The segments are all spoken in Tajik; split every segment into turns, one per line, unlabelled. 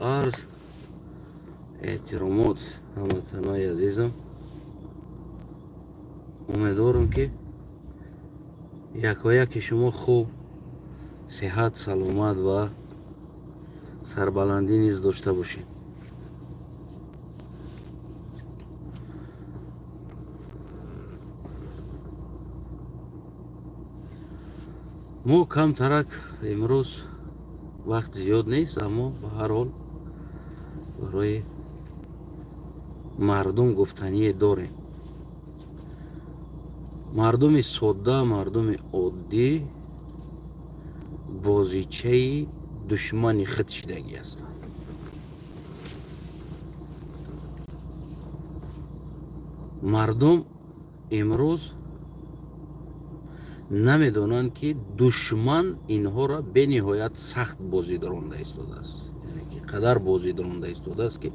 Арз эҳтиромот, ҳамватанои азизам. Умедворам, ки якояки шумо хуб, сиҳат, саломат ва сарбаландӣ низ дошта бошед. Мо камтарак имрӯз вақт зиёд нест, аммо ба ҳар ҳол барои мардум гуфтание дорем. Мардуми содда, мардуми оддӣ бозичаи душмани худ шидагӣ ҳастанд. Мардум имрӯз намедонанд, ки душман инҳоро бениҳоят сахт бозӣ даронда истодааст, яъне ки қадар бозӣ даронда истодааст, ки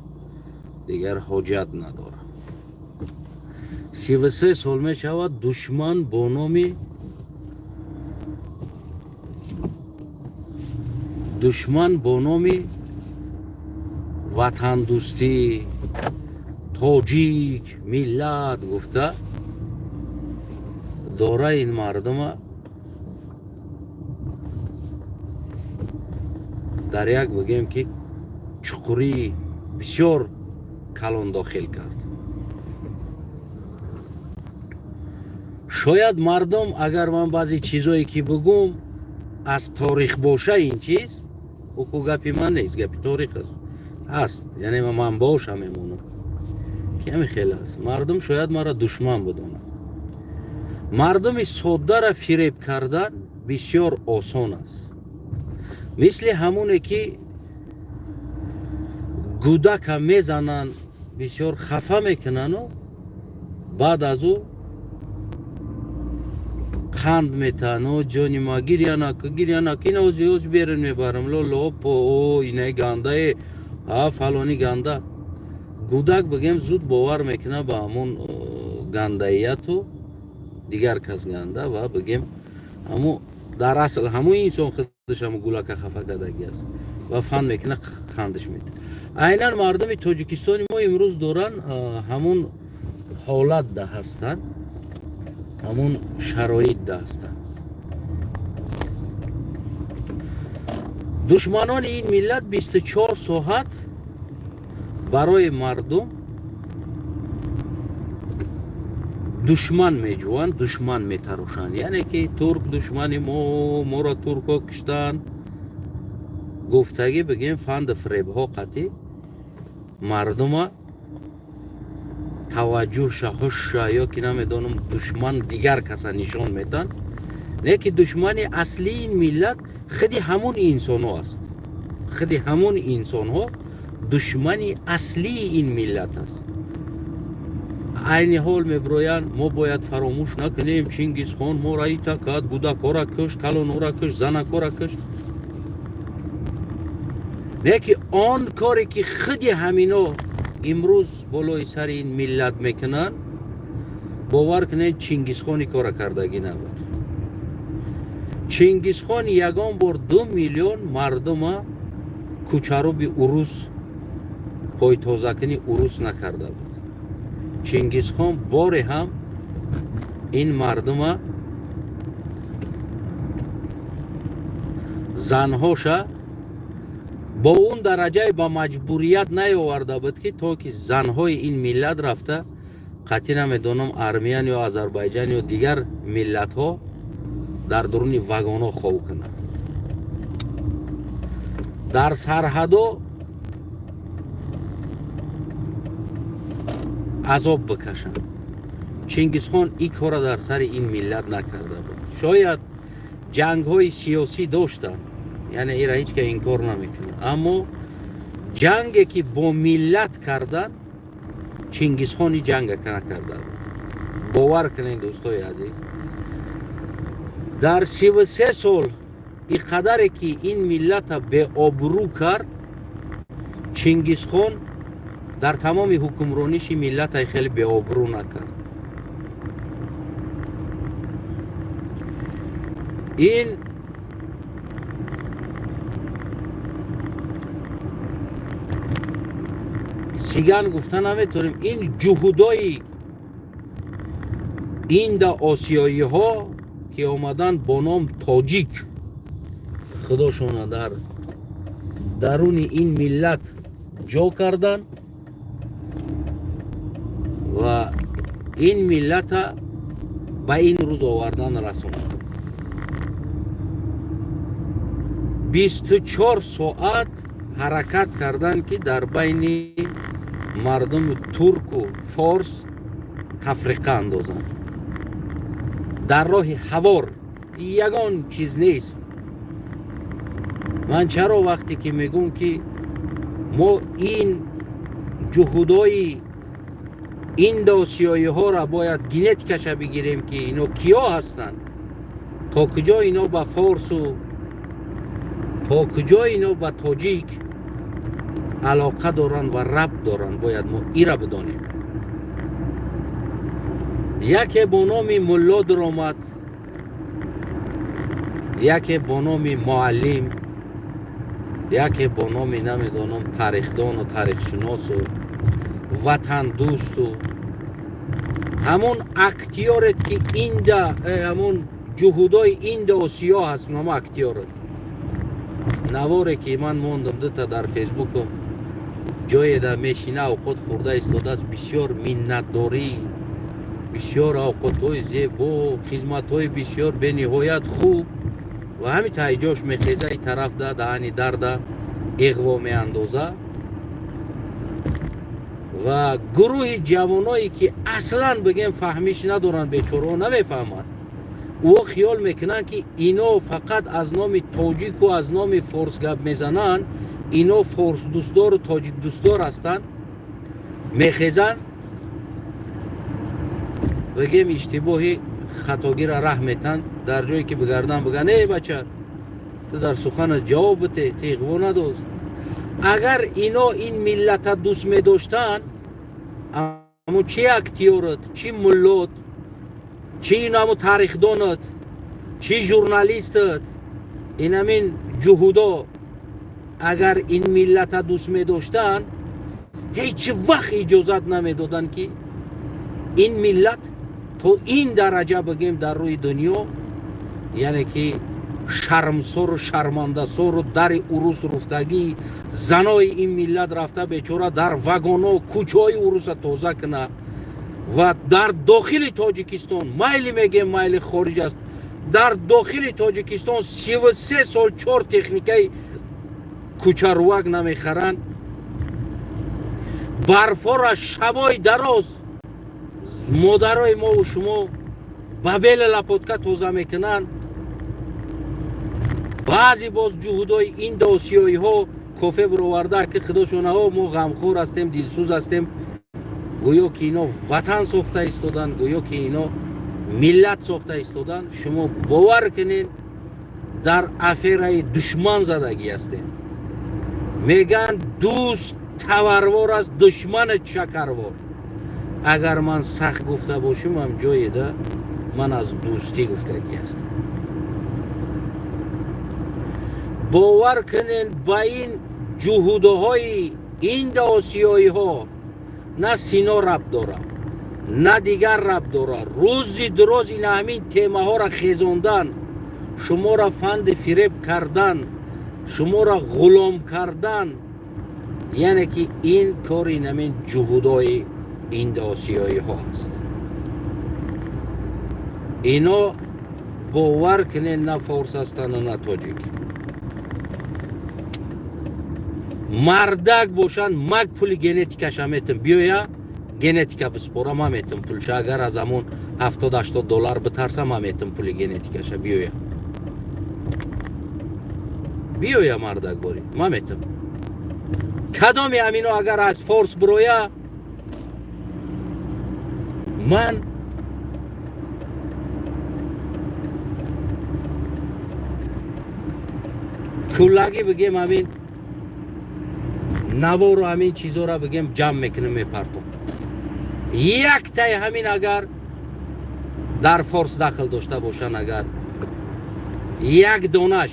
дигар ҳоҷат надорад. 33 сол мешавад, душман бо номи душман, бо номи ватандӯстӣ, тоҷик, миллат гуфта дора ин мардума дар як, бигем, ки чуқурии бисёр калон дохил кард. Шояд мардум, агар ман баъзе чизое ки бигӯм, аз торих боша, ин чиз уку гапи ман нест, гапи торих аст, ҳаст, яъне ман боша мемонам, ки ҳамин хел аст. Мардум шояд маро душман бидонад. Мардуми соддаро фиреб кардан бисёр осон аст, мисли ҳамоне ки гӯдака мезананд, бисёр хафа мекунану баъд аз ӯ қанд метаҳанд: «О, ҷони ма, гиря наку, гиря наку, ина ози оз берун мебарам, лоло по, о, инаи гандае, а фалони ганда». Гӯдак, бигем, зуд бовар мекунад ба ҳамон гандаияту дигар кас ганда ва, бигем, ҳамо дар асл ҳамон инсон худаш ҳамо гулака хафа кардагӣ аст ва фан мекунад, қандиш метаҳад. Айнан мардуми Тоҷикистони мо имрӯз доранд, ҳамон ҳолат да ҳастанд, ҳамон шароит да ҳастанд. Душманони ин миллат 24 соат барои мардум душман меҷӯянд, душман метарошанд, яъне ки турк душмани мо, моро туркҳо киштанд гуфтагӣ, бигем, фанду фиребҳо қатӣ мардума таваҷҷӯҳша, ҳушша ё ки намедонам, душман дигар каса нишон медиҳанд. Не ки душмани аслии ин миллат худи ҳамун инсонҳо аст, худи ҳамун инсонҳо душмани аслии ин миллат аст. Айни ҳол мебироянд: «Мо бояд фаромӯш накунем, Чингизхон моро ита кард, гӯдакҳоро кушт, калонҳоро кушт, занакҳоро кушт». Не ки он коре ки худи ҳамино имрӯз болои сари ин миллат мекунанд, бовар кунед, Чингизхон ин кора кардагӣ набуд. Чингизхон ягон бор 2 миллион мардума кӯчаруби урус, пойтозакунӣ урус накарда буд. Чингизхон боре ҳам ин мардума занҳоша бо он дараҷае ба маҷбурият наёварда буд, ки то ки занҳои ин миллат рафта қатъи намедонам армиян ё Озарбайҷан ё дигар миллатҳо дар дуруни вагонҳо хоб кунанд, дар сарҳадо азоб бикашанд. Чингизхон ин корро дар сари ин миллат накарда буд. Шояд ҷангҳои сиёсӣ доштанд, яъне ира ҳеҷ ка инкор намекунад, аммо ҷанге ки бо миллат кардан, Чингизхон ин ҷанга накарда буд. Бовар кунед, дӯстои азиз, дар 33 сол ин қадаре ки ин миллата беобрӯ кард, Чингизхон дар тамоми ҳукмрониши миллата хеле беобрӯ накард. Ин Сиган гуфта наметонем. Ин ҷуҳудои индоосиёиҳо, ки омадан бо ном тоҷик, худошона дар даруни ин миллат ҷо кардан ва ин миллата ба ин рӯз овардан расонанд. 24 соат ҳаракат карданд, ки дар байни мардуми турку форс тафриқа андозанд. Дар роҳи ҳавор ягон чиз нест. Ман чаро вақте ки мегӯм, ки мо ин ҷуҳудои индоосиёиҳоро бояд генетикаша бигирем, ки ино киё ҳастанд, то куҷо ино ба форсу, то куҷо ино ба тоҷик алоқа доранд ва рабт доранд, бояд мо ира бидонем. Яке бо номи мулло дуромад, яке бо номи муаллим, яке бо номи намедонам тарихдону таърихшиносу ватандӯсту ҳамон актёрет, ки инда ҳамон ҷуҳудои индоосиё ҳаст. Нома актёрет наворе, ки ман мондам дута дар Фейсбукум, ҷоеда мешина, авқот хӯрда истодааст, бисёр миннатдорӣ, бисёр авқотҳои зебо, хизматҳои бисёр бениҳоят хуб, ва ҳамин таҳиҷош мехеза, и тарафда даҳани дарда иғво меандоза. Ва гурӯҳи ҷавоное, ки аслан бигем фаҳмиш надоранд, бечораҳо намефаҳманд, ӯ хиёл мекунанд, ки ино фақат аз номи тоҷику аз номи форс гап мезананд, ино форсдӯстдору тоҷикдӯстдор ҳастанд. Мехезанд, бигем, иштибоҳи хатогира раҳ метанд. Дар ҷое ки бигардан, биган: «Эй бача, ту дар суханат ҷавоб бите, тиғво надоз». Агар ино ин миллата дӯст медоштанд, аммо чи актёрат, чи муллот, чи инамо тарихдонат, чи журналистат, инамин ҷуҳудо агар ин миллата дӯст медоштанд, ҳеҷ вақт иҷозат намедоданд, ки ин миллат то ин дараҷа, бигем, дар рӯи дунё, яъне ки шармсору шармандасору дари урус руфтагӣ, занои ин миллат рафта бечора дар вагоно кӯчаҳои уруса тоза куна ва дар дохили Тоҷикистон, майли мегем, майли хориҷ аст, дар дохили Тоҷикистон 33 сол чор техникаи кӯчарувак намехаранд, барфора шабои дароз модарои мову шумо ба бели лопатка тоза мекунанд. Баъзе боз ҷуҳудои индоосиёиҳо кофе бироварда, ки худошонаҳо мо ғамхӯр ҳастем, дилсӯз ҳастем, гӯё ки ино ватан сохта истоданд, гӯё ки ино миллат сохта истоданд. Шумо бовар кунед, дар афераи душман задагӣ ҳастем. Мегӯянд, дӯст таварвор аст, душмани шакарвор. Агар ман сахт гуфта бошам, ҳам ҷоеда ман аз дӯстӣ гуфтагӣ ҳастам. Бовар кунед, ба ин ҷуҳудҳои индоосиёиҳо на Сино рабт дорад, на дигар рабт дорад. Рӯзи дуроз ин ҳамин темаҳоро хезондан, шуморо фанди фиреб кардан, шуморо ғулом кардан, яъне ки ин кори намин ҷуҳудои индоосиёиҳо аст. Ино, бовар кунед, на форс ҳастанду на тоҷик. Мардак бошанд, маг пули генетикаша метам, биёя генетика биспора, ма метам пулша. Агар аз ҳамон 70-80 доллар битарса, ма метам пули генетикаша. Биёя, биёя, мардак бори, ма метам. Кадоми ҳамино агар аз форс бироя, ман куллагӣ, бигем, ҳамин навору ҳамин чизоро, бигем, ҷамъ мекунем, мепартом. Яктаи ҳамин агар дар форс дахл дошта бошанд, агар як донаш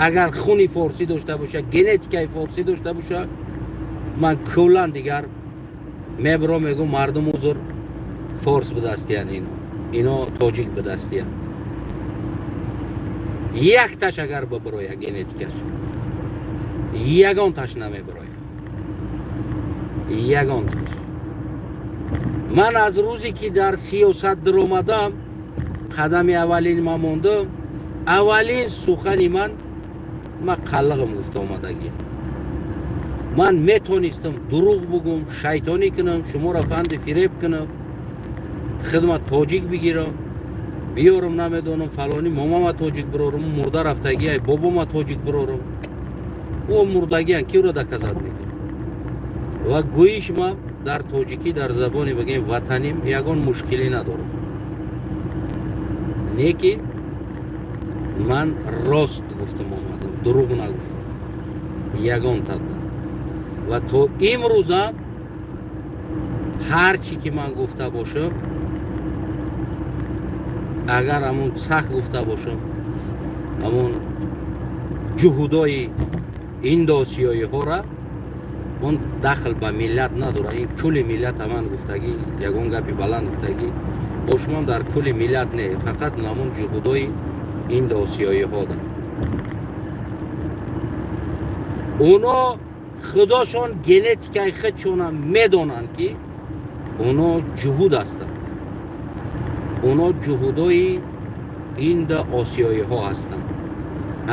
агар хуни форсӣ дошта боша, генетикаи форсӣ дошта боша. Ман куллан дигар мебро мегӯм, мардум, узр, форс бидастиян, ино тоҷик бидастиян. Якташ агар бибироя, генетикаш ягонташ намебироя, ягонташ. Ман аз рӯзе ки дар сиёсат даромадам, қадами аввалин ман мондам, аввалин сухани ман, ман қаллиғим гуфта омадагиям. Ман метонистам дурӯғ бугум, шайтонӣ кунам, шуморо фанди фиреб кунам, хидмат тоҷик бигирам, биёрам, намедонам, фалони момама тоҷик бирорам, мурда рафтагиай, бобома тоҷик бирорам, ӯ мурдагиан, киро доказать мекунам? Ва гӯиш ма дар тоҷикӣ, дар забони, бигем, ватаним ягон мушкилӣ надорам. Лекин ман рост гуфтам омадам, дурӯғ нагуфтам ягон тадда. Ва то имрӯзам ҳар чӣ ки ман гуфта бошам, агар ҳамон сахт гуфта бошам, ҳамон ҷуҳудои индоосиёиҳора, он дахл ба миллат надорад. Ин кулли миллата ман гуфтагӣ, ягон гапи баланд гуфтагӣ бошумам, дар кулли миллат не, фақат ҳамон ҷуҳудои индоосиёиҳо да. Оно худошон генетикаи худшона медонанд, ки оно ҷуҳуд ҳастанд, оно ҷуҳудои индоосиёиҳо ҳастанд.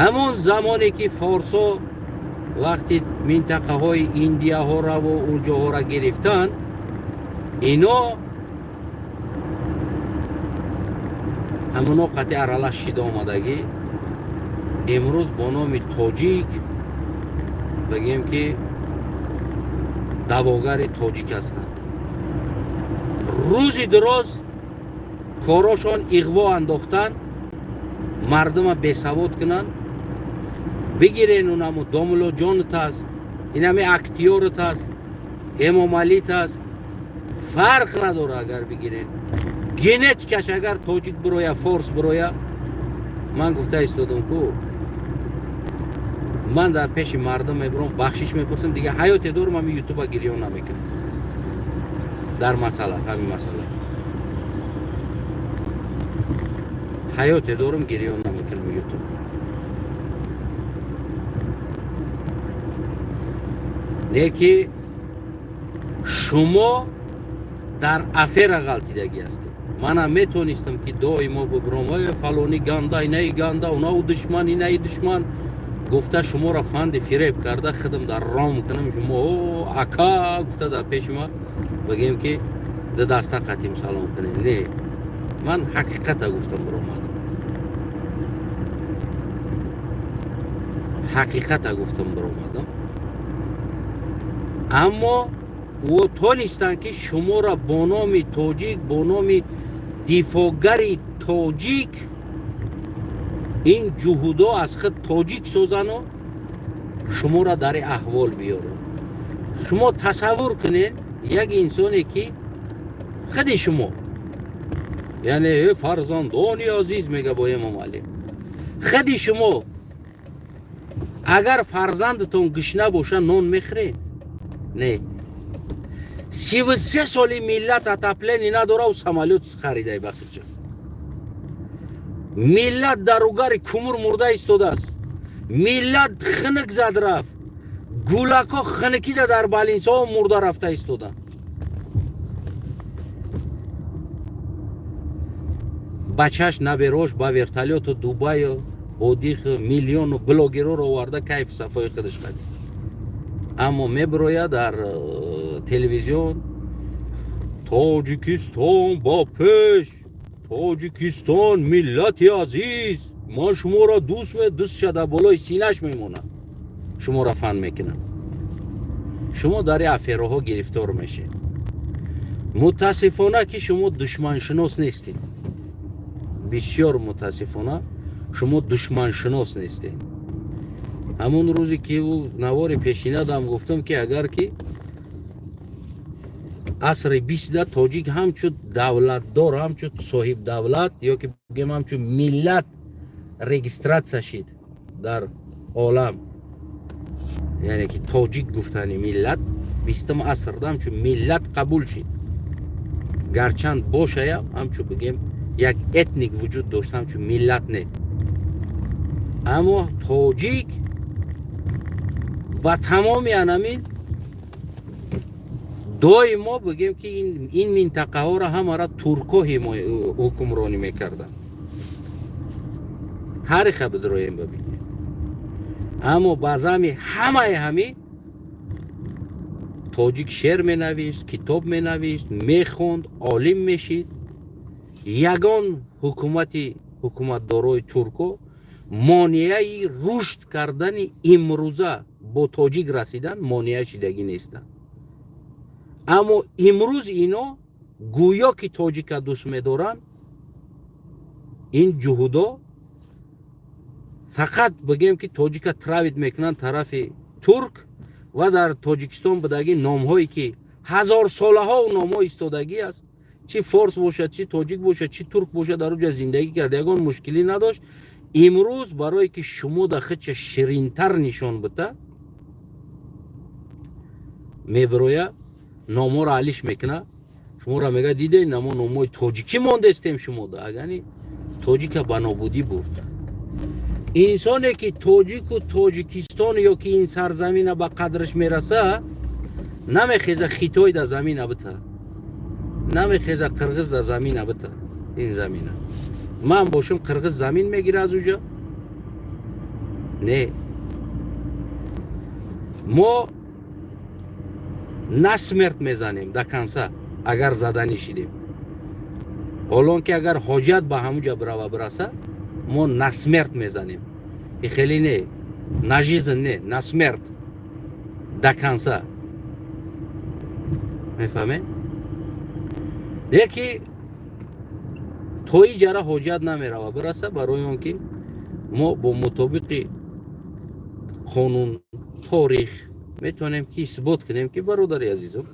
Ҳамон замоне ки форсо вақти минтақаҳои индияҳораву унҷоҳора гирифтанд, ино ҳамоно қати аралаш шида омадагӣ. Имрӯз бо номи тоҷик, бигем, ки давогари тоҷик ҳастанд. Рӯзи дуроз корошон иғво андохтан, мардума бесавод кунанд. Бигирен, унаму домулоҷонат аст, инами актёрат аст, Эмомалит аст, фарқ надора. Агар бигирен, генетикаш агар тоҷик бироя, форс бироя. Ман гуфта истодам ку, ман дар пеши мардум мебурам, бахшиш мепурсам. Дига ҳаёте дорам, ҳами ютуба гирён намекунам дар масъала, ҳамин масъала. Ҳаёте дорам, гирён намекунам ютуб. Не ки шумо дар афера ғалтидагӣ ҳастед. Манам метонистам, ки доимо бибурам, фалони ганда, инаи ганда, унау душман, инаи душман гуфта, шуморо фанди фиреб карда, худам дар ром кунам, шумо ака гуфта, дар пеши ма, бигем, ки ду даста қатим салом кунед. Не, ман ҳақиқата гуфтам биромадам, ҳақиқата гуфтам биромадам. Аммо ӯ тонистанд, ки шуморо бо номи тоҷик, бо номи дифоъгари тоҷик, ин ҷуҳудо аз худ тоҷик созану шуморо дар ин аҳвол биёранд. Шумо тасаввур кунед, як инсоне, ки худи шумо, яъне э фарзандони азиз, мега бо Эмомалӣ, худи шумо агар фарзандатон гушна боша, нон мехӯред? Не. 33 соли миллат отопление надорав, самолёт харидай ба худша. Миллат дар угари кумур мурда истодааст. Миллат хиник зад рафт, гулакҳо хиникида дар больницаҳо мурда рафта истоданд. Бачаш, наберош ба вертолёту Дубаю отдых, миллиону блогерро оварда, кайф сафои худаш қадид. Аммо мебирояд дар телевизион: «Тоҷикистон ба пеш, Тоҷикистон, миллати азиз, ман шуморо дӯст ме». Дӯстша дар болои синаш мемонад, шуморо фан мекунад. Шумо дар ин афероҳо гирифтор мешед. Мутаассифона, ки шумо душманшинос нестед. Бисёр мутаассифона, шумо душманшинос нестед. Ҳамон рӯзе ки ӯ навори пешинадам гуфтам, ки агар ки асри бистда тоҷик ҳамчун давлатдор, ҳамчун соҳибдавлат ё ки бигем, ҳамчун миллат регистрация шид дар олам. Яъне ки тоҷик гуфтани миллат 20-ум асрда ҳамчун миллат қабул шид. Гарчанд бошаям, ҳамчун бигем, як этник вуҷуд дошт, ҳамчун миллат не. Аммо тоҷик ба тамоми анамин доимо, бигем ки, ин минтақаҳоро ҳамара турко ҳукмронӣ мекарданд. Тариха бидроем, бибинем. Аммо баъзами ҳамаи ҳами тоҷик шеър менавишт, китоб менавишт, мехонд, олим мешид. Ягон ҳукумати ҳукуматдорои турко монеаи рушд кардани имрӯза бо тоҷик расидан монеа шидагӣ нестанд. Аммо имрӯз ино гӯё ки тоҷика дӯст медоранд. Ин ҷуҳудо фақат, бигем ки, тоҷика травить мекунанд тарафи турк ва дар Тоҷикистон будагӣ номҳое ки ҳазорсолаҳо номҳо истодагӣ аст, чӣ форс бошад, чӣ тоҷик бошад, чӣ турк бошад, дар уҷа зиндагӣ кард, ягон мушкилӣ надошт. Имрӯз барое ки шумо да худча ширинтар нишон бита, мебироя, номҳоро алиш мекуна, шуморо мега: «Дидед, намо номҳои тоҷикӣ мондестем шумода». Агани тоҷика ба нобудӣ бурд. Инсоне ки тоҷику Тоҷикистон ё ки ин сарзамина ба қадраш мераса, намехеза хитой да замина бита, намехеза қирғиз да замина бита. Ин замина ман бошам, қирғиз замин мегира аз уҷа? Не, мо насмерть мезанем, до конца. Агар заданӣ шидем, ҳолон ки агар ҳоҷат ба ҳамуҷа бирава бираса, мо насмерть мезанем. И хеле не на жизнь, не насмерть, до конца, мефаҳме? Леки то и ҷара ҳоҷат намерава бираса, барои он ки мо бо мутобиқи қонун, торих метавонем ки исбот кунем ки, бародари азизам,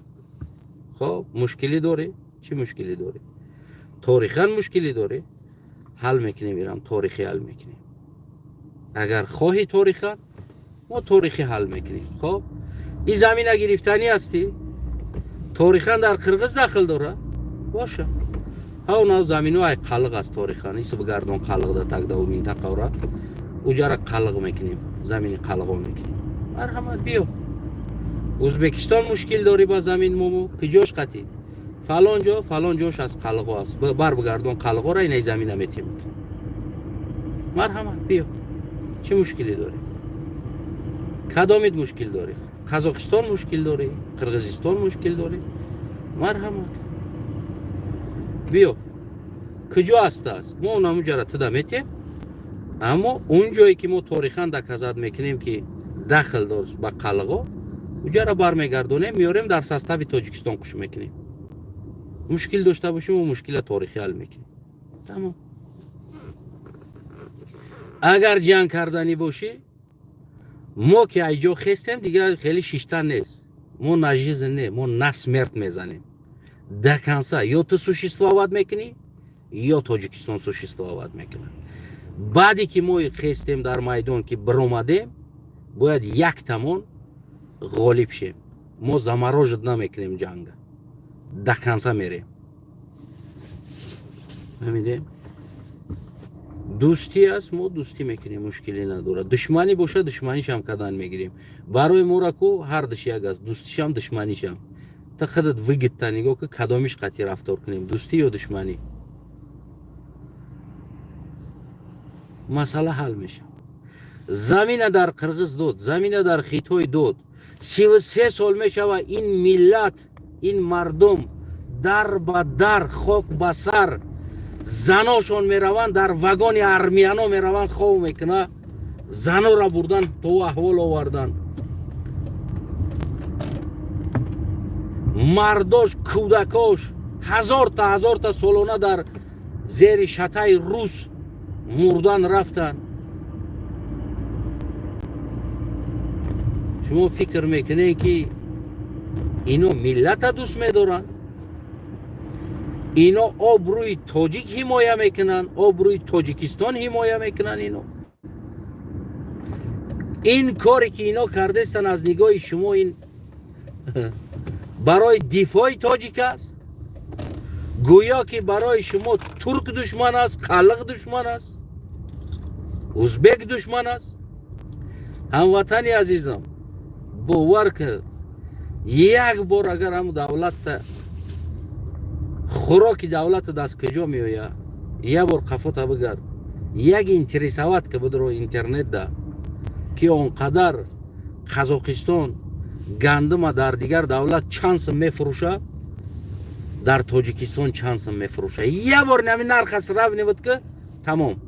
хоб, мушкилӣ дорӣ? Чӣ мушкилӣ дорӣ? Торихан мушкилӣ дорӣ? Ҳал мекунем, ирам торихӣ ҳал мекунем. Агар хоҳӣ торихан, мо торихӣ ҳал мекунем. Хоб, ин замина гирифтанӣ ҳастӣ, торихан дар қирғиз дахл дора боша, ҳавна замино ай қалиқ аст торихан, ис бигардон қалиқда тагдаву минтақаора уҷара қалиқ мекунем, замини қалиқо мекунем. Марҳамат, биё. Ӯзбекистон мушкил дорӣ ба замин? Момо киҷош қатӣ? Фалон ҷо, фалон ҷош аз қалиқо аст, бар бигардон қалиқора, инаи замина метем. Марҳамат, биё. Чӣ мушкилӣ дорӣ? Кадомид мушкил дорӣ? Қазоқистон мушкил дорӣ? Қирғизистон мушкил дорӣ? Марҳамат, биё. Куҷо астааст, мо онамуҷара туда метем. Аммо он ҷое ки мо торихан доказать мекунем, ки дахл дошт ба қалиқо, уҷара бармегардонем, меорем, дар состави Тоҷикистон қуш мекунем. Мушкил дошта бошем, мо мушкила торихӣ ҳал мекунем, тамом. Агар ҷанг карданӣ бошӣ, мо ки айҷо хестем, дигар хеле шиштан нест. Мо на жизнь не, мо на смерть мезанем, до конца. Ё ту существовать мекунӣ, ё Тоҷикистон существовать мекунад. Баъде ки мо хестем, дар майдон ки биромадем, бояд як тамон ғолиб шем. Мо заморозить намекунем ҷанга, до конца мерем. Фаҳмидем? Дӯстӣ аст, мо дӯстӣ мекунем, мушкилӣ надорад. Душманӣ бошад, душманишам кардан мегирем. Барои мора ку ҳардуш як аст, дӯстишам, душманишам. Та худат выгодта нигоҳ ки кадомиш қатъи рафтор кунем, дӯстӣ ё душманӣ. Масъала ҳал мешавад. Замина дар қирғиз дод, замина дар хитой дод. 33 сол мешава, ин миллат, ин мардум дар ба дар, хок ба сар, заношон мераванд, дар вагони армияно мераванд, хов мекуна. Занора бурдан, то аҳвол овардан. Мардош, кӯдакош ҳазорта ҳазорта солона дар зери шатаи рус мурдан рафтанд. Шумо фикр мекунед, ки ино миллата дӯст медоранд? Ино обрӯи тоҷик ҳимоя мекунанд, обрӯи Тоҷикистон ҳимоя мекунанд? Ино Ин коре ки ино кардестан, аз нигоҳи шумо ин барои дифои тоҷик аст? Гӯё ки барои шумо турк душман аст, қалиқ душман аст, узбек душман аст. Ҳамватани азизам, бовар ки, як бор агар ҳамн давлатта хӯроки давлата даст куҷо меояд, як бор қафота бигард, як интересовать ки бидро интернетда, ки он қадар Қазоқистон гандума дар дигар давлат чанд сум мефурӯшад, дар Тоҷикистон чанд сум мефурӯшад. Як бор нами нарха сравнивать ки, тамом,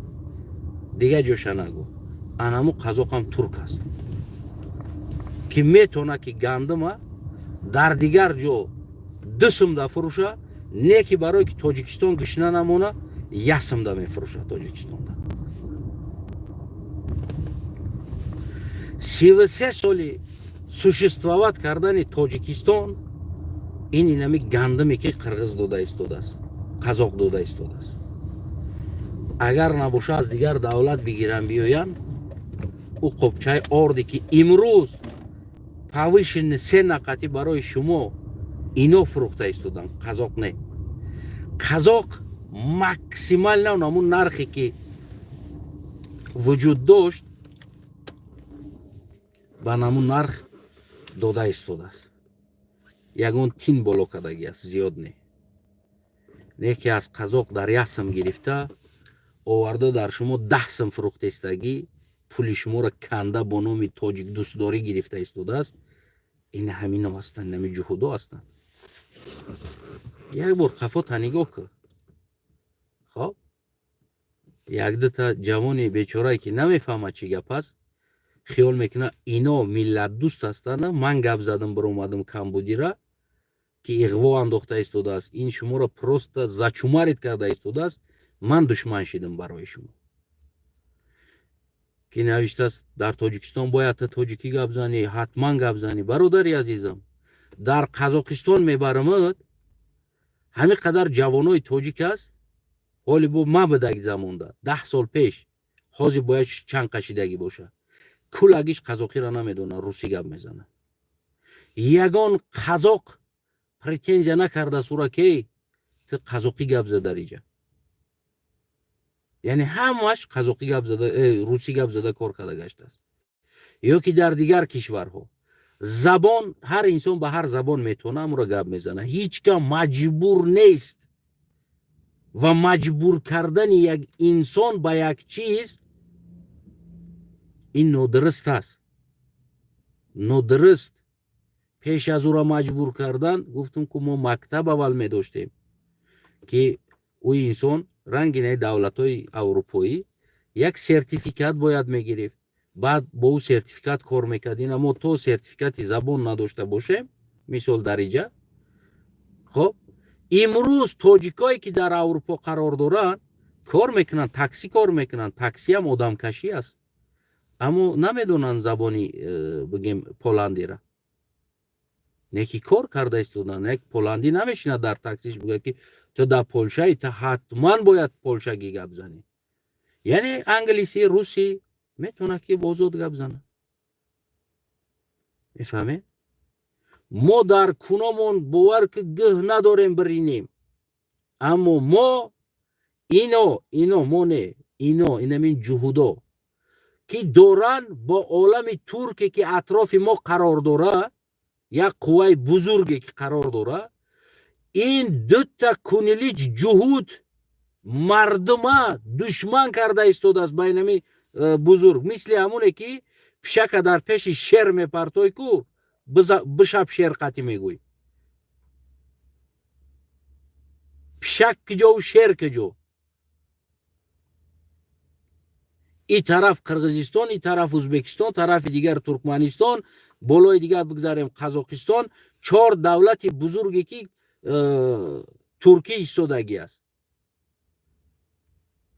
дигар ҷоша нагӯ. Анаму қазоқам турк аст, ки метавона ки гандума дар дигар ҷо 2 сумда фурӯша, не ки барое ки Тоҷикистон гушна намона, 1 сумда мефурӯшад. Тоҷикистонда 33 соли существовать кардани Тоҷикистон ин инами гандуме ки қирғиз дода истодааст, қазоқ дода истодааст. Агар набоша, аз дигар давлат бигиран биёянд. Ӯ қопчаи орде ки имрӯз повышенный цена қати барои шумо ино фурӯхта истоданд, қазоқ не. Қазоқ максимально ҳамун нархе ки вуҷуд дошт, ба намун нарх дода истодааст. Ягон тин боло кардагӣ аст, зиёд не. Не ки аз қазоқ дар 1 сум гирифта оварда, дар шумо 10 сум фурӯхта истагӣ, пули шуморо канда, бо номи тоҷик дӯстдорӣ гирифта истодааст. Ин ҳамино ҳастанд, нами ҷуҳудо ҳастанд. Як бор қафота нигоҳ кун. Хоб, якдута ҷавони бечорае ки намефаҳмад чӣ гап аст, хиёл мекунад ино миллатдӯст ҳастанд. Ман гап задам, биромадам, камбудира ки иғво андохта истодааст, ин шуморо просто зачумарить карда истодааст. Ман душман шидам барои шумо, ки навиштааст: дар Тоҷикистон бояд тоҷикӣ гап занӣ, ҳатман гап занӣ. Бародари азизам, дар Қазоқистон мебарамад, ҳамин қадар ҷавонои тоҷик аст. Ҳоли бо ма будаги замонда, 10 сол пеш, ҳозир бояд чанд қашидагӣ бошад. Кулагиш қазоқиро намедонад, русӣ гап мезанад. Ягон қазоқ претензия накардааст ура ки ту қазоқӣ гап зад дар иҷа. Яъне ҳамаш қазоқӣ гап зада, русӣ гап зада кор карда гаштааст. Ё ки дар дигар кишварҳо забон, ҳар инсон ба ҳар забон метавона, амро гап мезанад. Ҳеҷ кам маҷбур нест ва маҷбур кардани як инсон ба як чиз ин нодуруст аст, нодуруст. Пеш аз ӯро маҷбур кардан, гуфтум ку, мо мактаб аввал медоштем, ки ӯ инсон ранги давлатҳои аврупоӣ як сертификат бояд мегирифт, баъд бо ӯ сертификат кор мекард. Ина мо то сертификати забон надошта бошем, мисол, дариҷа. Хоб, имрӯз тоҷикое ки дар Аврупо қарор доранд, кор мекунанд, таксӣ кор мекунанд. Таксиам одамкашӣ аст, аммо намедонанд забони, бигем, поландира, не ки кор карда истоданд. Як поландӣ намешинад дар таксиш, бигӯяд ки ту дар Полшаи, ту ҳатман бояд полшагӣ гап занӣ. Яъне англисӣ, русӣ метавонад ки озод гап занад. Мефаҳмед, мо дар куномон, бовар ки, гӯҳ надорем биринем, аммо мо ино мо не, ино инамин ҷуҳудо ки доранд, бо олами турке ки атрофи мо қарор дорад, як қувваи бузурге ки қарор дорад, ин дута кунилич ҷуҳуд мардума душман карда истодааст. Ба инами бузург, мисли ҳамоне ки пишака дар пеши шер мепартой ку, бишаб шер қатӣ мегӯй. Пишак киҷову шер киҷо? И тараф Қирғизистон, и тараф Ӯзбекистон, тарафи дигар Туркманистон, болои дигар бигзарем, Қазоқистон. Чор давлати бузурге ки туркӣ истодагӣ аст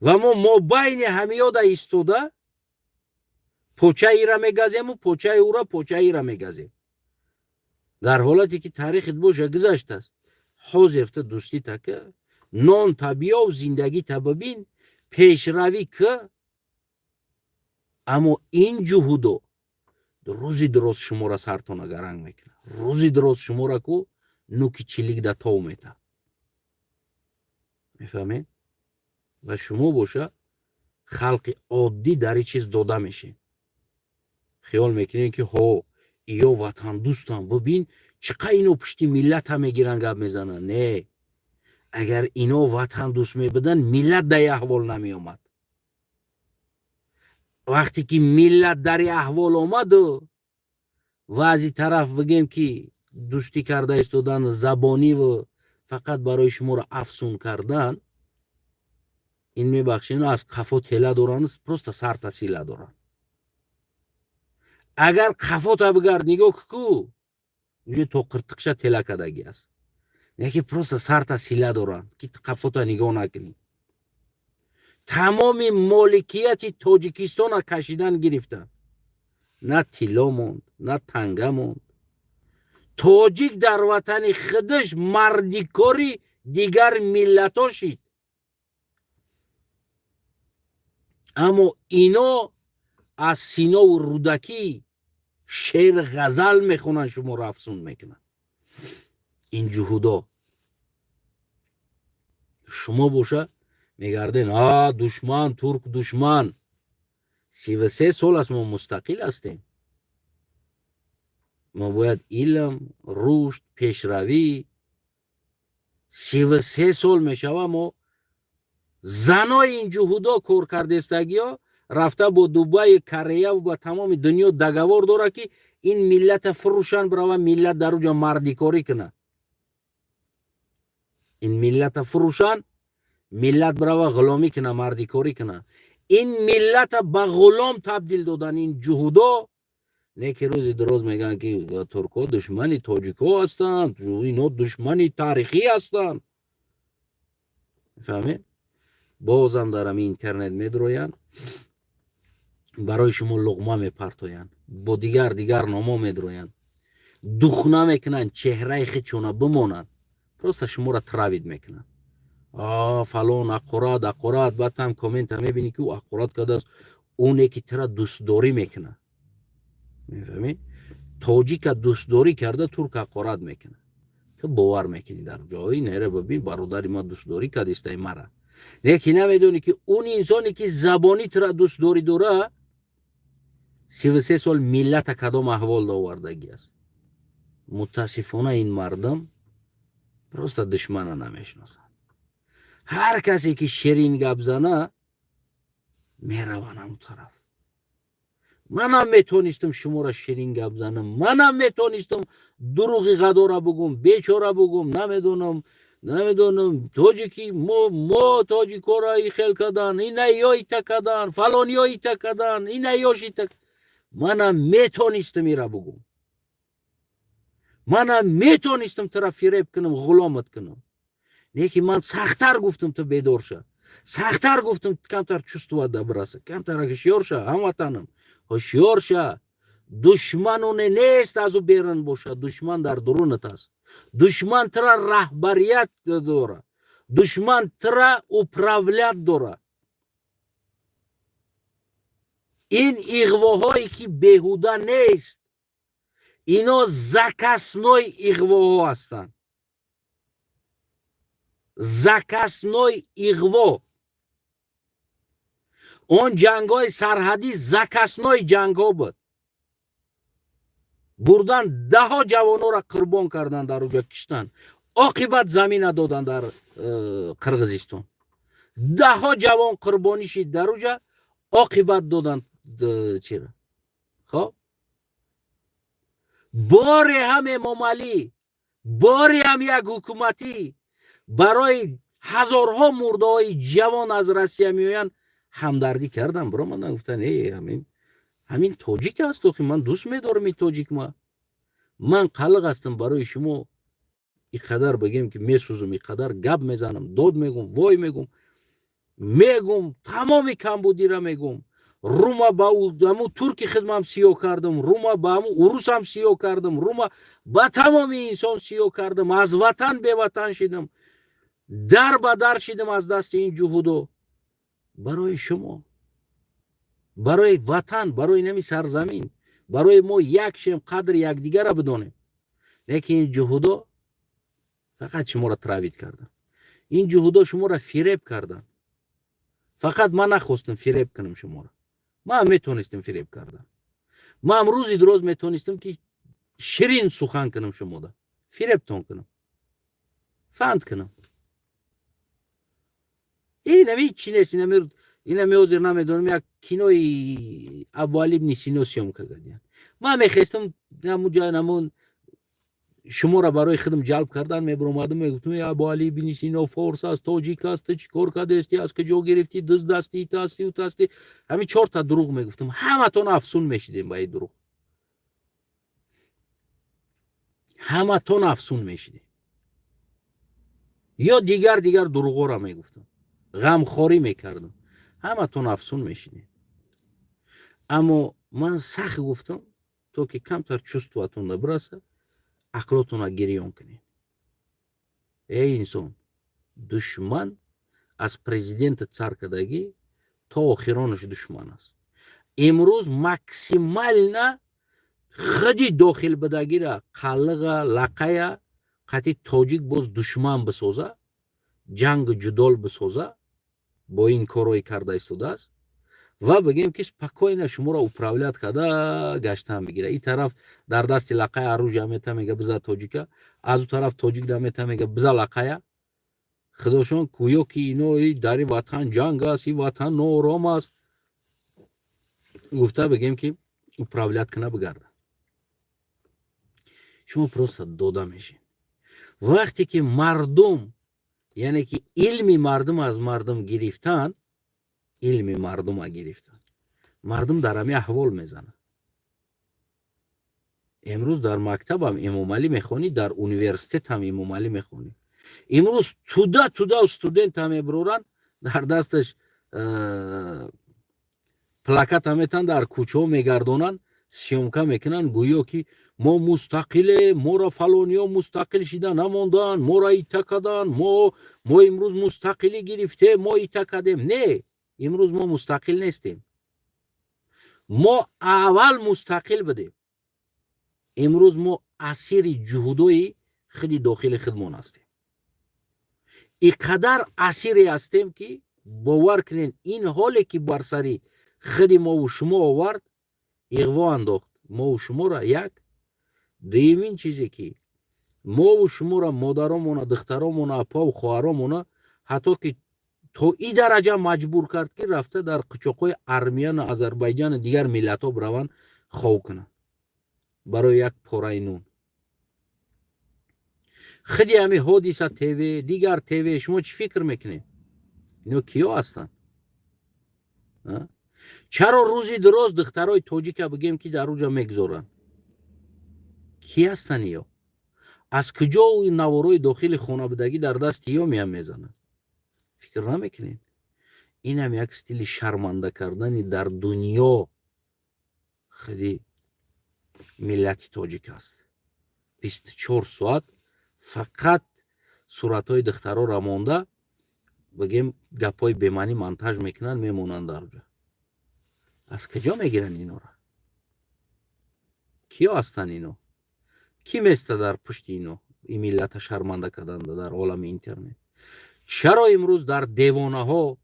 ва мо мобайни ҳамиёда истода, почаи ира мегазему, почаи ура, почаи ира мегазем, дар ҳолате ки таърихит боша гузаштааст. Ҳозир ту дӯстӣ така нон та биёв, зиндагӣ та бибин, пешравӣ ки. Аммо ин ҷуҳудо Рӯзи дуроз шуморо сартона гаранг мекунад, рӯзи дуроз шуморо ку нуки чилик да тов мета, мефаҳмед? Ва шумо боша, халқи оддӣ, дар ин чиз дода мешед, хиёл мекунед, ки ҳо, иё ватандӯстам, бибин, чӣ қа ино пушти миллата мегиранд, гап мезананд. Не, агар ино ватандӯст мебуданд, миллат дар аҳвол намеомад. Вақте ки миллат дар аҳвол омаду ва аз и тараф бигем, ки дӯстӣ карда истодан забониву фақат барои шуморо афсун кардан, ин, мебахшед, аз қафо тела доранд, просто сарта сила доранд. Агар қафота бигард, нигоҳ ку, уже то қиртиқша тела кардагӣ аст, яки просто сарта сила доранд, ки қафота нигоҳ накунӣ. Тамоми моликияти Тоҷикистона кашидан гирифтанд, на тилло монд, на танга монд. Тоҷик дар ватани худаш мардикори дигар миллатҳо шид. Аммо ино аз Синову Рӯдакӣ шеър, ғазал мехонанд, шуморо афсун мекунанд ин ҷуҳудо. Шумо боша мегарден: а душман, турк душман. 33 сол аст мо мустақил ҳастем. Мо бояд илм, рушд, пешравӣ. 33 сол мешава. Мо занои ин ҷуҳудо кор кардестагиҳо рафта бо Дубаю Кореяву ба тамоми дунё договор дорад, ки ин миллата фурӯшанд, бирава миллат дар уҷа мардикорӣ кунад. Ин миллата фурӯшанд, миллат бирава ғуломӣ кунад, мардикорӣ кунад. Ин миллата ба ғулом табдил додан ин ҷуҳудо. Не ки рӯзи дуроз мегӯянд, ки туркҳо душмани тоҷикҳо ҳастанд, ино душмани таърихӣ ҳастанд, фаҳмед? Бозам дар ҳамин интернет медроянд, барои шумо луғма мепартоянд, бо дигар дигар номо медроянд, духна мекунанд, чеҳраи худшона бимонанд, просто шуморо травить мекунанд: фалон ақурат, ақурат. Баъд там коммента мебинӣ, ки ӯ ақурат кардааст, оне ки тира дӯстдорӣ мекунад, мефаҳмӣ? Тоҷика дӯстдорӣ карда, турк ҳақорат мекунад. Ту бовар мекунӣ дар ҷои нера: бибин, бародари ма дӯстдорӣ кардистай мара. Лекин намедонӣ, ки он инсоне ки забонӣ тура дӯстдорӣ дора, 33 сол миллата кадом аҳвол овардагӣ аст. Мутаассифона, ин мардум просто душмана намешиносанд. Ҳар касе ки ширин гап зана, мераванд ҳамун тараф. Манам метонистам шуморо ширин гап занам, манам метонистам дурӯғи ғадора бугум, бечора бугум, намедонам, намедонам, тоҷики мо тоҷикора и хел кардан, ина ё ита кардан, фалониё ита кардан, ина ёш ита. Манам метонистам ира бугум, манам метонистам тура фиреб кунам, ғуломат кунам. Лекин ман сахттар гуфтам, ту бедор ша, сахттар гуфтам, камтар чувствовать бираса, камтар ҳушёр ша, ҳамватанам, ҳушёр ша. Душман оне нест аз ӯ берун бошад, душман дар дурунат аст. Душман тура раҳбарият дора, душман тура управлять дора. Ин иғвоҳое ки беҳуда нест, ино заказной иғвоҳо ҳастанд, заказной иғво. Он ҷангҳои сарҳадӣ заказной ҷангҳо буд. Бурдан, даҳо ҷавонҳоро қурбон кардан, дар уҷа киштанд, оқибат замина додан дар Қирғизистон. Даҳо ҷавон қурбонӣ шид дар уҷа, оқибат додан чира. Хоб, боре ҳам Эмомалӣ, боре ҳам як ҳукуматӣ барои ҳазорҳо мурдаҳои ҷавон аз Россия меоянд, ҳамдардӣ кардан, биромадан, гуфтан: э, ҳамин тоҷик аст, охи ман дӯст медорам ин тоҷик. Ма ман қалиқ ҳастам барои шумо, и қадар бигем, ки месӯзам, и қадар гап мезанам, дод мегум, вой мегум, мегум, тамоми камбудира мегум. Рума ба ҳамун турки хидмам сиёҳ кардам, рума ба ҳамун урусам сиёҳ кардам, рума ба тамоми инсон сиёҳ кардам, аз ватан беватан шидам, дар ба дар шидам аз дасти ин ҷуҳудо. Барои шумо, барои ватан, барои нами сарзамин. Барои мо як шем, қадри якдигарро бидонем. Лекин ин ҷуҳудо фақат шуморо травить карданд, ин ҷуҳудо шуморо фиреб карданд. Фақат ман нахостам фиреб кунам шуморо. Ман метонистам фиреб кардан, ман рӯзи дуроз метонистам, ки ширин сухан кунам, шумода фиребтон кунам, фанд кунам. Инами чӣ нест, инами ҳозир намедонам, як кинои Абуали ибни Сино съёмка кардиян. Ман мехестам намуҷа, намун шуморо барои худам ҷалб кардан мебуромадам, мегуфтам: «Абуали ибни Сино форс аст, тоҷик аст, ту чӣ кор кардасти, аз куҷо гирифтӣ, дузд астӣ, тасти тасти». Ҳамин чорта дурӯғ мегуфтам, ҳаматон афсун мешидем ба ин дурӯғ, ҳаматон афсун мешидем. Ё дигар дурӯғҳоро мегуфтам, ғамхорӣ мекардам, ҳаматон афсун мешидем. Аммо ман сахт гуфтам, то ки камтар чувствоатонда бираса, ақлотонро гирён кунед. Эй инсон, душман аз президенти царкадагӣ то охиронаш душман аст. Имрӯз максимально худи дохил бидагира, қаллиға, лақая қатъи тоҷик боз душман бисоза, ҷангу ҷудол бисоза, бо ин корҳое карда истодааст ва бигем, ки спокойно шуморо управлять карда гаштан бигира. Ин тараф дар дасти лақая оружие мета, мега: «Биза тоҷика», аз ӯ тараф тоҷик да мета, мега: «Биза лақая». Худошон гӯё ки ино дар ватан ҷанг аст, и ватан ноором аст гуфта, бигем, ки управлять кана бигарда. Шумо просто дода мешед. Вақте ки мардум, яъне ки илми мардум аз мардум гирифтан, илми мардума гирифтан, мардум дар ҳами аҳвол мезанад. Имрӯз дар мактабам Эмомалӣ мехонӣ, дар университетам Эмомалӣ мехонӣ. Имрӯз туда туда студентам мебуроранд, дар дасташ плаката метан, дар кӯчаҳо мегардонанд, съёмка мекунанд, гӯё ки мо мустақилем, моро фалониё мустақил шида намонданд, моро ита карданд, мо имрӯз мустақилӣ гирифтем, мо ита кардем. Не, имрӯз мо мустақил нестем. Мо аввал мустақил будем, имрӯз мо асири ҷуҳудои худи дохили худмон ҳастем. И қадар асире ҳастем, ки бовар кунед, ин ҳоле ки бар сари худи мову шумо овард, иғво андохт мову шуморо. Як дуюмин чизе, ки мову шуморо, модаромона, духтаромона, апаву хоҳаромона ҳатто ки то и дараҷа маҷбур кард, ки рафта дар қучоқҳои армияну Озарбайҷану дигар миллатҳо бираванд, хов кунанд барои як пораи нун. Худи ҳами Ҳодиса ТВ, дигар ТВ, шумо чӣ фикр мекунед, ино киё ҳастанд? Чаро рӯзи дуроз духтарои тоҷика, бигем, ки дар уҷа мегузоранд? Кӣ ҳастанд иё? Аз куҷо наворои дохили хонабудагӣ дар дасти иё меям мезананд? Фикр намекунед? Инам як стили шарманда кардани дар дунё худи миллати тоҷик аст. 24 соат фақат суратҳои духтароро монда, бигем, гапҳои бемаънӣ монтаж мекунанд, мемонанд дар уҷа. Аз куҷо мегиранд инора? Киё ҳастанд ино? Кӣ места дар пушти ино, ин миллата шарманда карданда дар олами интернет? Чаро имрӯз дар девонаҳо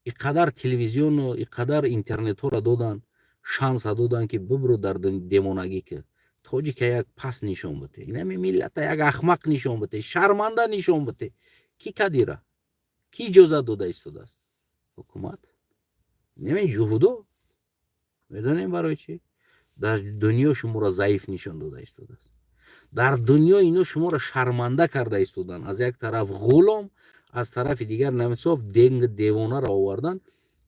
и қадар телевизиону и қадар интернетҳоро доданд, шанса доданд, ки бибуру дар девонагӣ, ки тоҷика як пас нишон бите, инами миллата як ахмақ нишон бите, шарманда нишон бите? Кӣ кадира? Кӣ иҷозат дода истодааст? Ҳукумат немен, ҷуҳудо. Медонем барои чӣ? Дар дунё шуморо заиф нишон дода истодааст. Дар дунё ино шуморо шарманда карда истоданд. Аз як тараф ғулом, аз тарафи дигар намисоф денг девонаро овардан,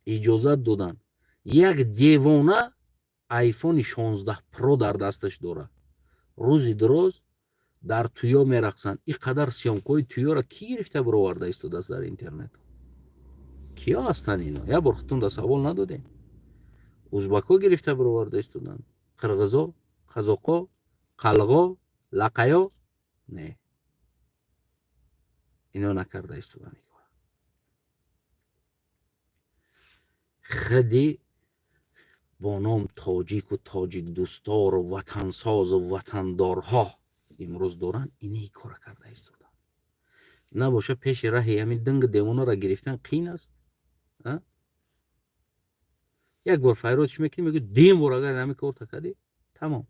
иҷозат доданд. Як девона айфони 16 Про дар дасташ дорад, рӯзи дуроз дар туё мерақсанд. И қадар съёмкаҳои туёро кӣ гирифта бироварда истодааст дар интернет? Киё ҳастанд ино? Як бор худтон да савол надодем? Узбакҳо гирифта бироварда истоданд, қирғизо, қазоқо, қалғо, лақаё? Не, ино накарда истоданд. Худи Бо ном тоҷику тоҷикдӯстдору ватансозу ватандорҳо имрӯз доранд, инаи кора карда истоданд. Набоша, пеши раҳи ҳамин динги девонаро гирифтан қиин аст. Як бор файродш мекунӣ, мегӯ, дим бор агар ҳамин корта кардӣ, тамом.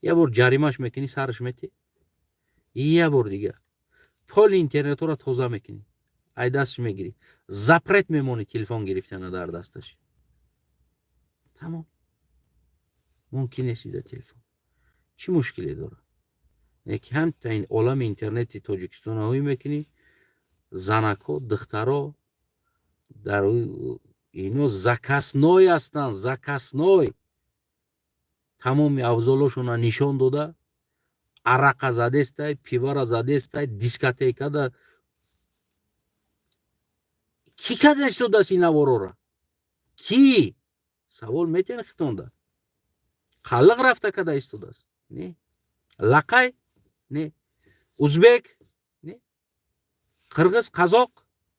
Як бор ҷаримаш мекунӣ, сараш метӣ, як бор дига поли интернетҳоро тоза мекунӣ, ай дастш мегирӣ, запрет мемонӣ телефон гирифтана дар дасташ, тамом. Мумкин нест ида телефон. Чӣ мушкиле дорад? Ки ҳам ин олами интернети Тоҷикистон ҳоӣ мекунӣ, занакҳо, духтаро дар ино заказной ҳастанд, заказной. Тамоми авзолошона нишон дода, арақа задестай, пивара задестай, дискотекада кӣ када истодааст ин наворора? Кӣ? Савол метиҳен хитонда. Қаллиқ рафта када истодааст? Не. Лақай? Не. Узбек? Не. Қирғиз, қазоқ?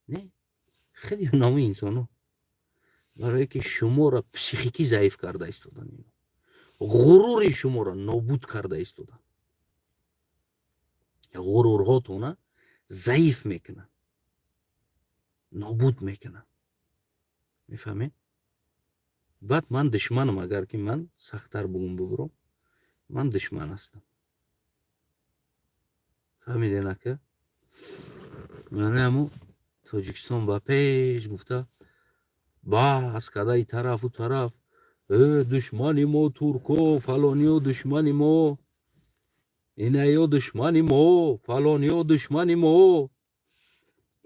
Не. Хеле номи инсоно, барое ки шуморо психикӣ заиф карда истодан, ино ғурури шуморо нобуд карда истодан, ғурурҳотона заиф мекунанд, нобуд мекунанд, мефаҳмед? Баъд ман душманам. Агар ки ман сахттар бугум, бубуром, ман душман ҳастам. Фаҳмиден, ака? Барои ҳамо Тоҷикистон ба пеш гуфта, баҳс карда, и тарафу тараф, душмани мо турко, фалониё душмани мо, инаё душмани мо, фалониё душмани мо.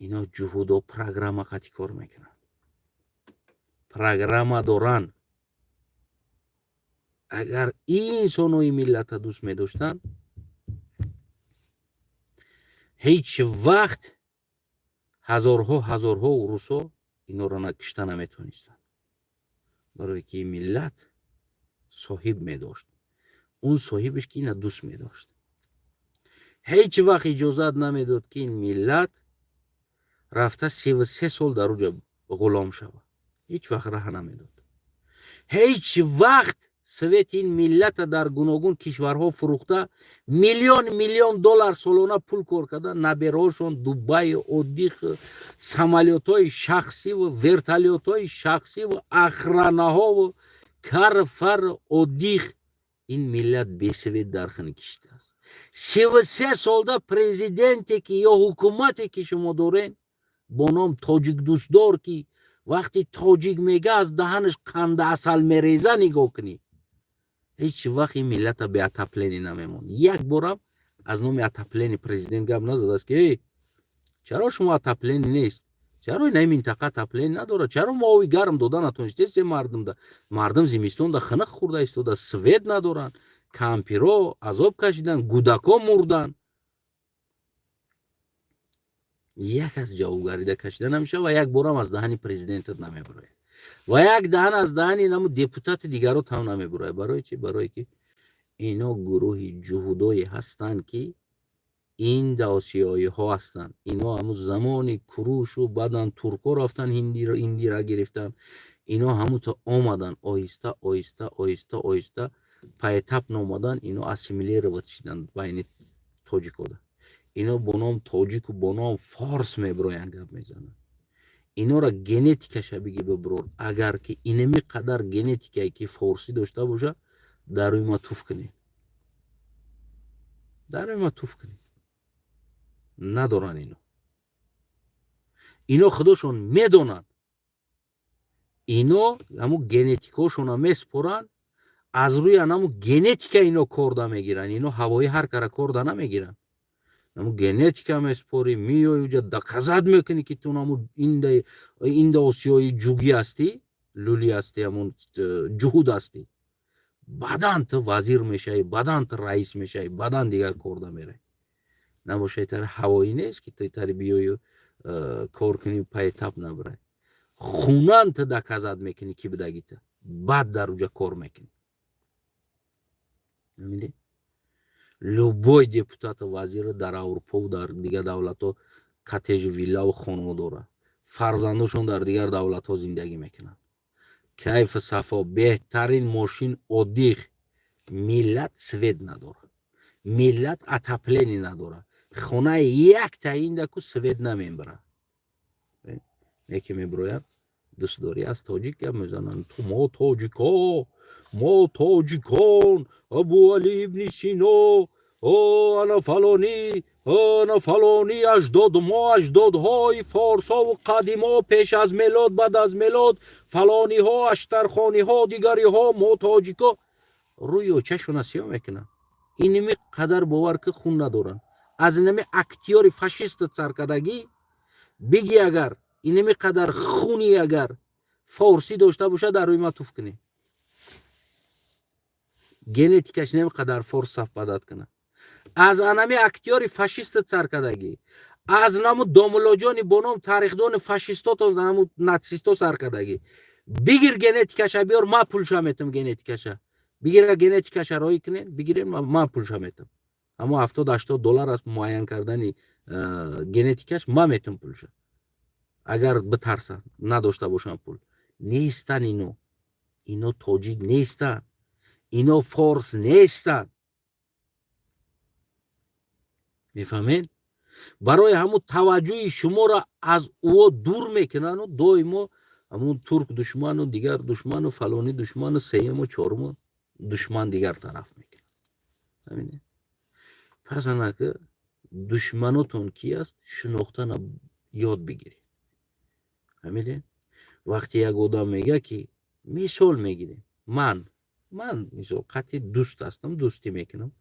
Ино ҷуҳудо программа қати кор мекунанд, программа доранд. Агар инсонои миллата дӯст медоштанд, ҳеҷ вақт ҳазорҳо ҳазорҳо урусо инора кишта наметонистанд, барое ки миллат соҳиб медошт. Он соҳибаш ки ина дӯст медошт, ҳеҷ вақт иҷозат намедод, ки ин миллат рафта 33 сол дар уҷа ғулом шавад. Ҳеҷ вақт раҳ намедод. Ҳеҷ вақт свет и ин миллата дар гуногун кишварҳо фурӯхта, миллион миллион доллар солона пул кор карда, набераҳошон Дубай, отдых, самолётҳои шахсиву вертолётҳои шахсиву охранаҳову карфар, отдых. Ин миллат бе свет дар хини кишидааст 33 солда. Президенте ки ё ҳукумате ки шумо дорен бо ном тоҷикдӯстдор, ки вақти тоҷик мега, аз даҳанаш қанда асал мереза, нигоҳ кунӣ, ҳеҷ вақт ин миллата бе отопление намемонд. Як борам аз номи отопление президент гап назадааст, ки эй, чаро шумо отопление нест, чаро ина минтақа отопление надорад, чаро мо оби гарм дода натонистем мардумда, мардум зимистонда хунук хӯрда истода, свет надоранд, кампиро азоб кашиданд, гудако мурданд. Як аз ҷавобгарида кашида намешавад ва як борам аз даҳани президентат намебарояд ва як даҳан аз даҳани наму депутати дигарот ҳам намебурояд. Барои чи? Барое ки ино гурӯҳи ҷуҳудое ҳастанд, ки индоосиёиҳо ҳастанд. Ино ҳамун замони Курушу баъдан туркҳо рафтан, Индира гирифтан, ино ҳамуто омадан, оҳиста оҳиста оҳиста оҳиста, поэтапно омадан, ино ассимилировать шиданд байни тоҷикода. Ино бо ном тоҷику бо ном форс мебироянд, гап мезананд. Инора генетикаша биги, бибирор, агар ки инами қадар генетикае ки форсӣ дошта боша, дар рӯи ма туф кунед, дар рӯи ма туф кунед. Надоранд ино. Ино худошон медонанд, ино ҳамун генетикҳошона месупоранд, аз рӯи анаму генетика ино корда мегиранд. Ино ҳавоӣ ҳар кара корда намегиранд. Наму генетика месупорӣ, меои, уҷа доказать мекунӣ, ки ту наму индоосиёи ҷугӣ ҳастӣ, лулӣ ҳастӣ, ҳамун ҷуҳуд ҳастӣ. Баъдан ту вазир мешавӣ, баъдан ту раис мешавӣ, баъдан дигар корда меравӣ. Набошад, тари ҳавоӣ нест, ки ту тари биёю кор кунӣ, поэтап набирай. Хунан ту доказать мекунӣ, ки бидагита, баъд дар уҷа кор мекунӣ. Любой депутату вазира дар Аврупову дар дигар давлатҳо коттежу виллаву хонаҳо дорад, фарзандошон дар дигар давлатҳо зиндагӣ мекунанд. Кайфу сафо, беҳтарин мошин, отдых. Миллат свет надорад, миллат отопление надорад, хонаи якта индаку свет намебарад. Неки мебирояд, дӯстдорӣ аз тоҷик гап мезананд. Мо тоҷико, мо тоҷикон, Абуали ибни Сино, о ана фалонӣ, ана фалонӣ, аҷдод, мо аҷдодҳои форсову қадимо, пеш аз мелод, баъд аз мелод, фалониҳо, аштархониҳо, дигариҳо, мо тоҷико. Рӯи очашона сиёҳ мекунанд. Иними қадар бовар ки хун надоранд. Аз инами актёри фашиста царкадагӣ биги, агар инами қадар хуни агар форсӣ дошта бошад, дар рӯи ма туф кунем. Генетикаш инами қадар форс совпадать кунад. Аз анами актёри фашиста царкадагӣ, аз наму домулоҷони бо ном тарихдони фашистото, наму нацисто саркадагӣ бигир, генетикаша биёр, ма пулша метам. Генетикаша бигира, генетикаша роӣ кунем, бигирем, ма пулша метам. Ҳамо 70-80 доллар аст муайян кардани генетикаш, ма метам пулша. Агар битарсанд, надошта бошанд пул, нестан ино. Ино тоҷик нестанд, ино форс нестанд, мефаҳмед? Барои ҳамун таваҷҷӯҳи шуморо аз ӯо дур мекунану доимо ҳамун турк душману, дигар душману, фалонӣ душману, сеюму, чоруму душман дигар тараф мекунад. Пас анака душманотон ки аст, шинохтана ёд бигиред. Фаҳмидед? Вақте як одам мега, ки мисол мегирем, ман мисол қатъи дӯст ҳастам, дӯстӣ мекунам,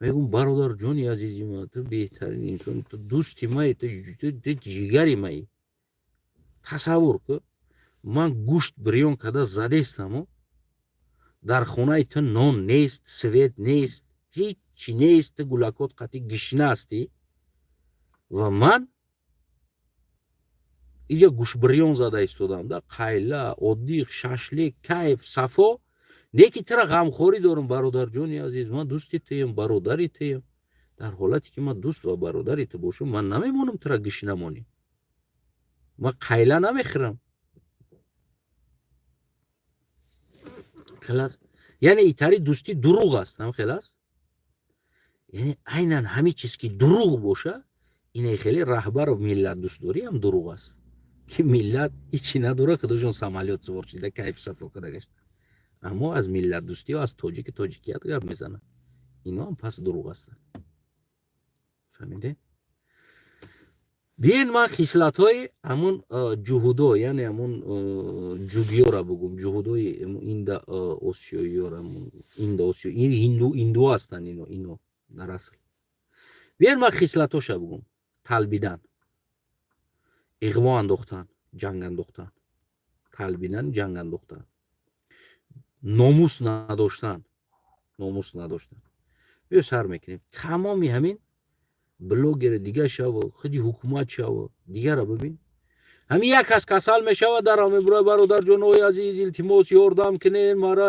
мегӯм: «Бародарҷони азизи ман, ту беҳтарин инсон, ту дӯсти май, ту ҷигари май». Тасаввур кун, ман гӯшт бирён карда задестаму, дар хонаи ту нон нест, свет нест, ҳичи нест, ту гулакот қатъи гишна ҳастӣ ва ман иҷа гӯштбирён зада истодам да, қайла, отдых, шашлик, кайф, сафо. Не ки тура ғамхорӣ дорам: «Бародарҷони азиз, ман дӯсти туем, бародари туем». Дар ҳолате ки ман дӯст ва бародари ту бошам, ман намемонам тура гишна монӣ, ман қайла намехӯрам. Хелас, яъне итари дӯстӣ дурӯғ аст, ҳам хел аст. Яъне айнан ҳамин чиз ки дурӯғ боша, ине хеле раҳбару миллат дӯстдорӣ ҳам дурӯғ аст, ки миллат ҳичи надора, худошон самолёт сувор шида, кайф сафо када гашта, аммо аз миллатдӯстиё, аз тоҷики, тоҷикият гап мезанад. Ино ҳам пас дурӯғ ҳастанд, фаҳмидед? Биен, ман хислатҳои ҳамун ҷуҳудо, яъне ҳамун ҷугиёра бугум, ҷуҳудои инда осиёиёра, инда осиё, ҳинду, индуо ҳастанд ино дар асл. Биен, ман хислатҳоша бугум: талбидан, иғво андохтан, ҷанг андохтан, талбидан, ҷанг андохтан, номус надоштан, номус надоштан. Биё, сар мекунем. Тамоми ҳамин блогери дига шава, худи ҳукумат шава, дигара бибин, ҳамин як кас касал мешавад, дарав мебурад: «Бародарҷонои азиз, илтимос, ёрдам кунен мара,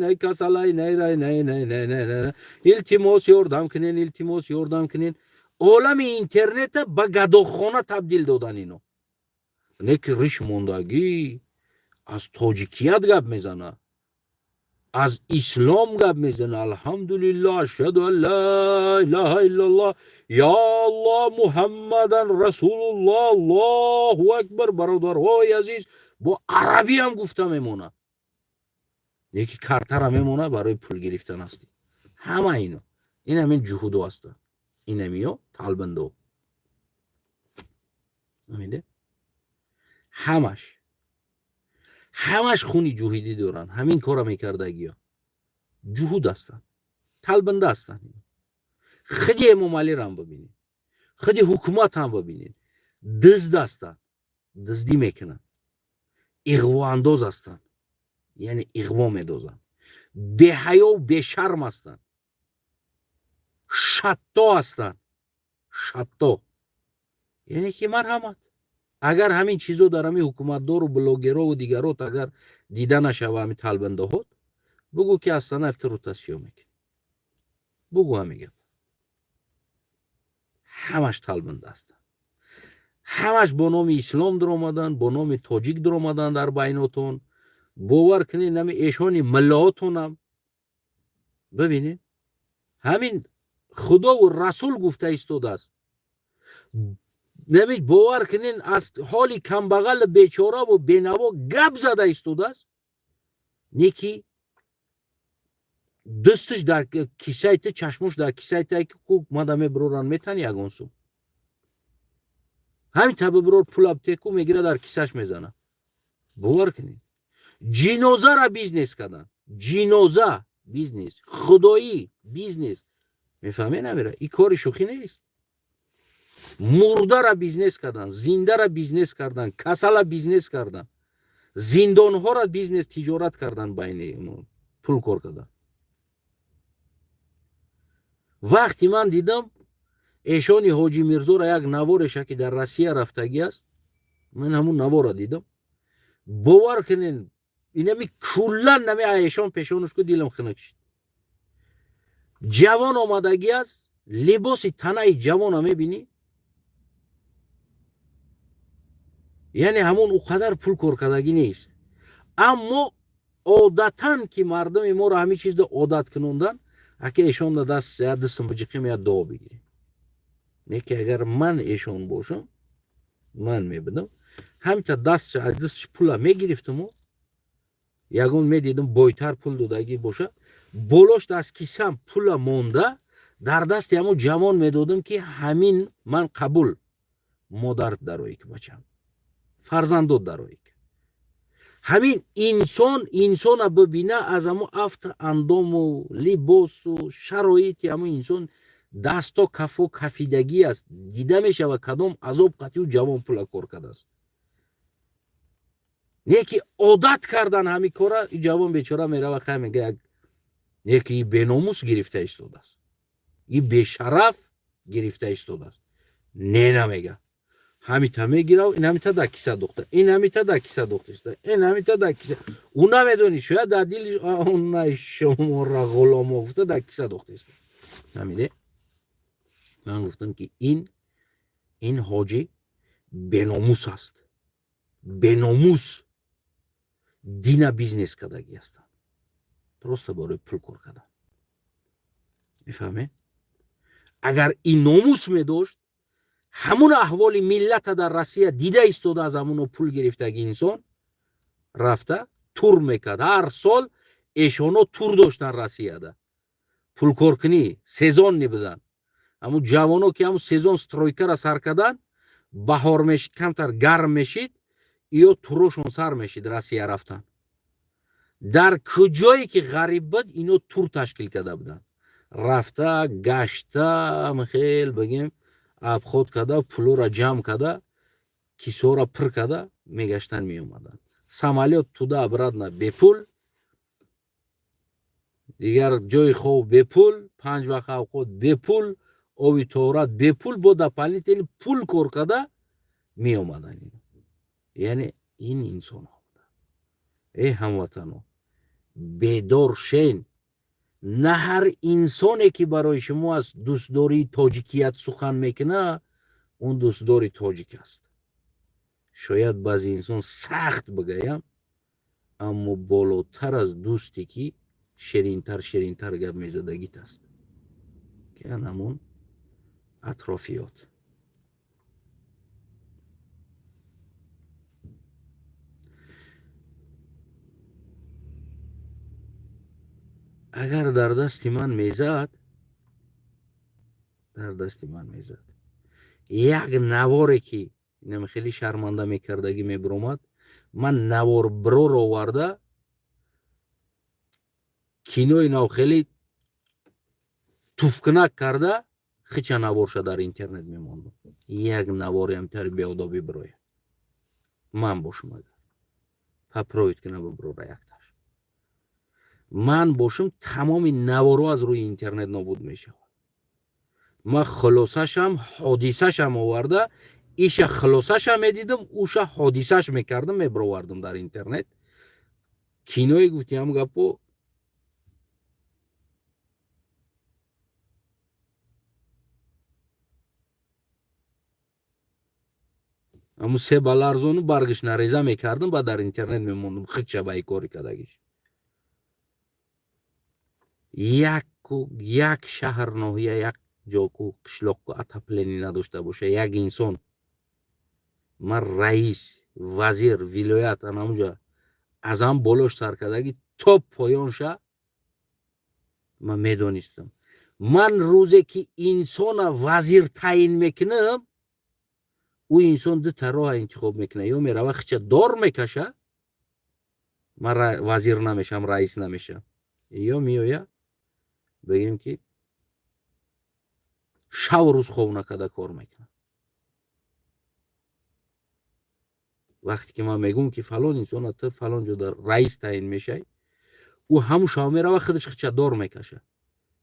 най касалай, най най най най най най, илтимос, ёрдам кунен, илтимос, ёрдам кунен». Олами интернета ба гадохона табдил додан ино. Не ки риш мондагӣ аз тоҷикият гап мезанад, аз ислом гап мезана: «Алҳамдулиллоҳ, ашҳаду ан ла илаҳа иллаллоҳ, я Аллоҳ, Муҳаммадан расулуллоҳ, аллоҳу акбар, бародарҳои азиз». Бо арабиам гуфта мемонад, яки картара мемонад, барои пул гирифтан ҳастӣ. Ҳама ино, ин ҳамин ҷуҳудо ҳастанд, инамиё талбандо. Фаҳмиде? Ҳамаш хуни ҷуҳидӣ доранд. Ҳамин кора мекардагиё ҷуҳуд ҳастанд, талбанда ҳастанд. Худи Эмомалирам бибинед, худи ҳукуматам бибинед, дизд ҳастанд, диздӣ мекунанд, иғвоандоз ҳастанд, яъне иғво медозанд, беҳаёву бешарм ҳастанд, шатто ҳастанд, шатто. Яъне ки марҳамат, агар ҳамин чизо дар ҳамин ҳукуматдору блогерову дигарот агар дида нашава, ҳамин талбандаҳот, бугӯ ки астана ифтирутасиё мекунӣ, бугӯ ҳамин гап. Ҳамаш талбанда ҳастанд, ҳамаш бо номи ислом дуромаданд, бо номи тоҷик дуромаданд дар байнотон. Бовар кунед, нами эшони миллоотонам бибинед, ҳамин худову расул гуфта истодааст. Нами бовар кунед, аз ҳоли камбағал, бечораву бенаво гап зада истодааст. Не ки дасташ дар кисаи ту, чашмош дар кисаи ту, ки ку мада мебироран, метани ягон сум. Ҳамин та бибирор, пула битеку, мегира, дар кисаш мезана. Бовар кунед, ҷинозара бизнес кардан, ҷиноза бизнес, худоӣ бизнес. Мефаҳме намера, ин кори шӯхӣ нест. Мурдара бизнес кардан, зиндара бизнес кардан, касала бизнес кардан, зиндонҳоро бизнес, тиҷорат кардан, байни пул кор кардан. Вақти ман дидам эшони Ҳоҷи Мирзоро, як навореша, ки дар Россия рафтагӣ аст, ман ҳамун навора дидам. Бовар кунед, инами куллан нами эшон пешонаш ку дилам хунук шид. Ҷавон омадагӣ аст, либоси танаи ҷавона мебинӣ, яъне ҳамон ӯ қадар пул коркардагӣ нест, аммо одатан ки мардуми моро ҳамин чизда одат кунондан, аки эшонда даст я дастам биҷиқим, я дуо бигирем. Не ки агар ман эшон бошам, ман мебудам, ҳамита даст аз дастш пула мегирифтаму ягон медидам, бойтар пул додагӣ боша, болошт аз кисам пула монда, дар дасти ҳамон ҷавон медодам, ки ҳамин ман қабул, модарт дароӣ, ки бачам, фарзандот дароӣ. Ҳамин инсон инсона бибина, аз ҳамон афт андому либосу шароити ҳамон инсон, дасто кафо кафидагӣ аст, дида мешавад, кадом азоб қатиу ҷавон пула кор кардааст. Не ки одат кардан ҳамин кора, и ҷавон бечора мерава, хай, мега, як не ки и беномус гирифта истодааст, и бешараф гирифта истодааст. Не, намега, ҳамита мегирав, ин ҳамита дар киса духта, ин ҳамита дар киса духтиста, ин ҳамита дар киса. Ӯ намедони, шояд дар дили она шумора ғуломо гуфта дар киса духтиста. Ҳамиде ман гуфтам, ки ин ҳоҷӣ беномус аст, беномус, дина бизнес кардагӣ ҳастанд, просто барои пул кор кардан. Мефаҳмед, агар ин номус медошт, ҳамун аҳволи миллата дар Россия дида истода, аз ҳамуно пул гирифтаги инсон рафта тур мекард. Ҳар сол эшоно тур доштан Россияда, пулкоркунӣ, сезонный будан. Ҳамун ҷавоно, ки ҳамун сезон стройкара сар кардан, баҳор мешид, камтар гарм мешид, ё турошон сар мешид, Россия рафтан. Дар куҷое ки ғариб буд, ино тур ташкил карда буданд, рафта гашта, хел бигем, обход карда, пулоро ҷамъ карда, кисоро пур карда мегаштан, меомаданд. Самолёт туда обратно бепул, дигар ҷои хоб бепул, панҷ вақт авқот бепул, оби тоҳорат бепул, бо дополнительно пул кор карда меомаданд. Яъне ин инсонҳо буданд. Эй ҳамватано, бедор шен. На ҳар инсоне, ки барои шумо аз дӯстдории тоҷикият сухан мекунад, он дӯстдори тоҷик аст. Шояд баъзе инсон сахт бигӯям, аммо болотар аз дӯсте, ки ширинтар ширинтар гап мезадагит аст, ки ан ҳамон атрофиёт. Агар дар дасти ман мезад, дар дасти ман мезад, як наворе, ки инам хеле шарманда мекардагӣ мебиромад, ман навор бирор оварда, кинои нав хеле туфкунак карда, хича наворша дар интернет мемондам. Як навори ҳамтари беодобӣ бирояд, ман бошум, агар попробовать кунам, бибирора якташ, ман бошум, тамоми наворо аз рӯи интернет нобуд мешавад. Ман хулосашам, ҳодисашам оварда, иша хулосашам медидам, уша ҳодисаш мекардам, мебировардам дар интернет. Киное гуфти ҳам гапо. Аму се баларзону баргиш нареза мекардам, баъд дар интернет мемондум хича ба кори кардагиш. Яку як шаҳр, ноҳия, як ҷоку қишлоқку отопление надошта боша, як инсон, ман раис, вазир, вилоят, анамуҷа аз ҳам болош саркардаги то поёнша ман медонистам. Ман рӯзе ки инсона вазир таъин мекунам, ӯ инсон дута роҳа интихоб мекунад: ё мерава, хича дор мекаша, ман вазир намешам, раис намешам, ё меоя, бигем ки шаву рӯз хоб накарда кор мекунад. Вақте ки ман мегӯм, ки фалон инсона ту фалон ҷо дар раис таъин мешавӣ, ӯ ҳамун шав мерава, худаш хича дор мекаша,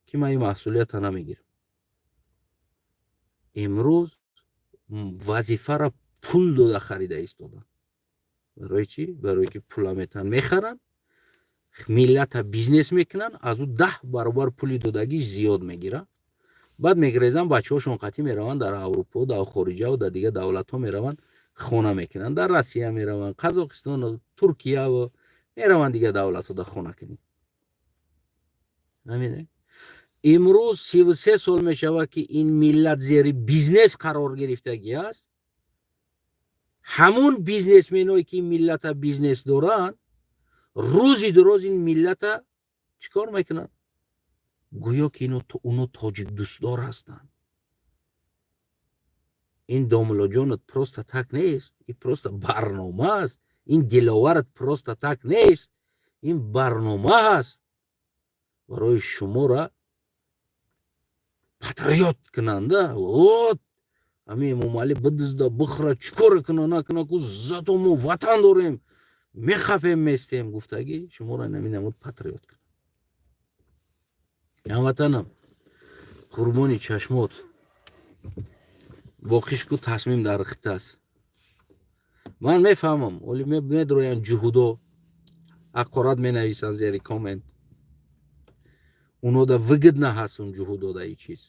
ки ман ин масъулията намегирам. Имрӯз вазифаро пул дода харида истодан. Барои чӣ? Барое ки пула метан, мехаранд, миллата бизнес мекунанд, аз ӯ 10 баробар пули додагиш зиёд мегиранд. Баъд мегрезанд, бачаҳошон қатъӣ мераванд дар Аврупо, дар хориҷаву дар дигар давлатҳо мераванд, хона мекунанд, дар Россия мераванд, Қазоқистону Туркияву мераванд, дигар давлатҳо дар хона кунӣ. Имрӯз 33 сол мешавад, ки ин миллат зери бизнес қарор гирифтагӣ аст. Ҳамун бизнесменое ки ин миллата бизнес доранд, рӯзи дуроз ин миллата чӣ кор мекунанд? Гӯё ки уно тоҷикдӯстдор ҳастанд. Ин домулоҷонат просто так нест, ин просто барнома аст. Ин диловарат просто так нест, ин барнома ҳаст барои шуморо патриот кунанда. Вот ҳамин Эмомалӣ бидизда, бихӯра, чӣ коре куна, накуна ку, зато мо ватан дорем, мехапем, местем гуфтагӣ, шуморо наминамуд патриот кунад. Ҳамватанам, қурбони чашмот, боқиш ку, тасмим дар хит аст. Ман мефаҳмам, оли медроянд ҷуҳудо, ҳақорат менависанд зери коммент. Унода выгодно ҳаст, он ҷуҳудода и чиз,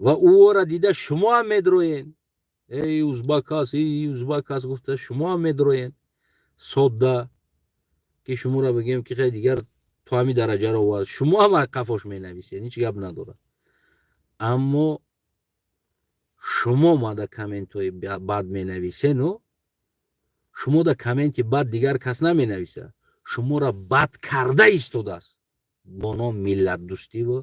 ва ӯора дида шумо ҳам медроен: «Эй, узбак аст, эй, узбак аст», гуфта шумо ҳам медроен. Содда ки шуморо бигем, ки хеле дигар то ҳамин дараҷаро овард, шумо ҳам қафош менависед, ҳеҷ гап надорад. Аммо шумо омада комментҳои бад менависену шумо да комменти бад дигар кас наменависа, шуморо бад карда истодааст бо ном миллатдӯстиву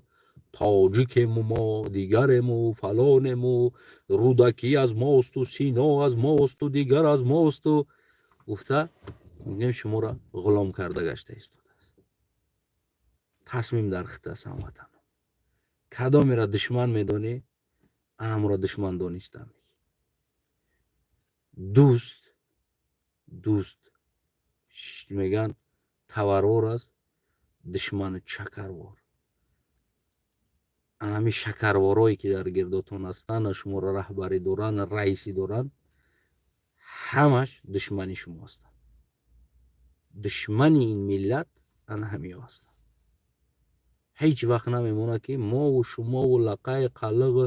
тоҷикему, мо дигарему, фалонему, Рӯдакӣ аз мосту, Сино аз мосту, дигар аз мосту гуфта, мегӯем, шуморо ғулом карда гашта истодааст. Тасмим дар хит аст, ҳамватанам. Кадомеро душман медонӣ, анамро душман донистам. Дӯст, дӯст мегӯянд, таварвор аст, душмани чакарвор. Анами шакарворое ки дар гирдотон ҳастанд, шуморо раҳбарӣ доранд, раисӣ доранд, ҳамаш душмани шумо ҳастанд. Душмани ин миллат ана ҳамиё ҳастанд. Ҳеҷ вақт намемонад, ки мову шумову лақаи қалиғу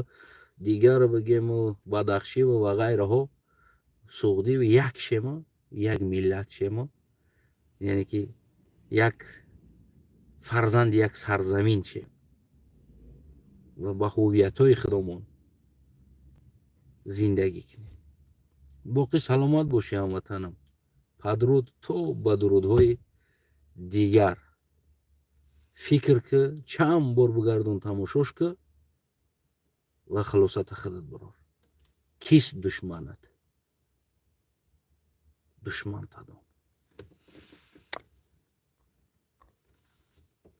дигар бигему, бадахшиву ва ғайраҳо, суғдиву як шемо, як миллат шемо, яъне ки як фарзанди як сарзамин шем ва ба ҳувиятҳои худомон зиндагӣ кунем. Боқӣ саломат бошӣ, ҳамватанам. Падруд, то ба дурудҳои дигар. Фикр ки, чанд бор бигардон, тамошош ки ва хулосата худат бирор. Кист душманат? Душман тадон.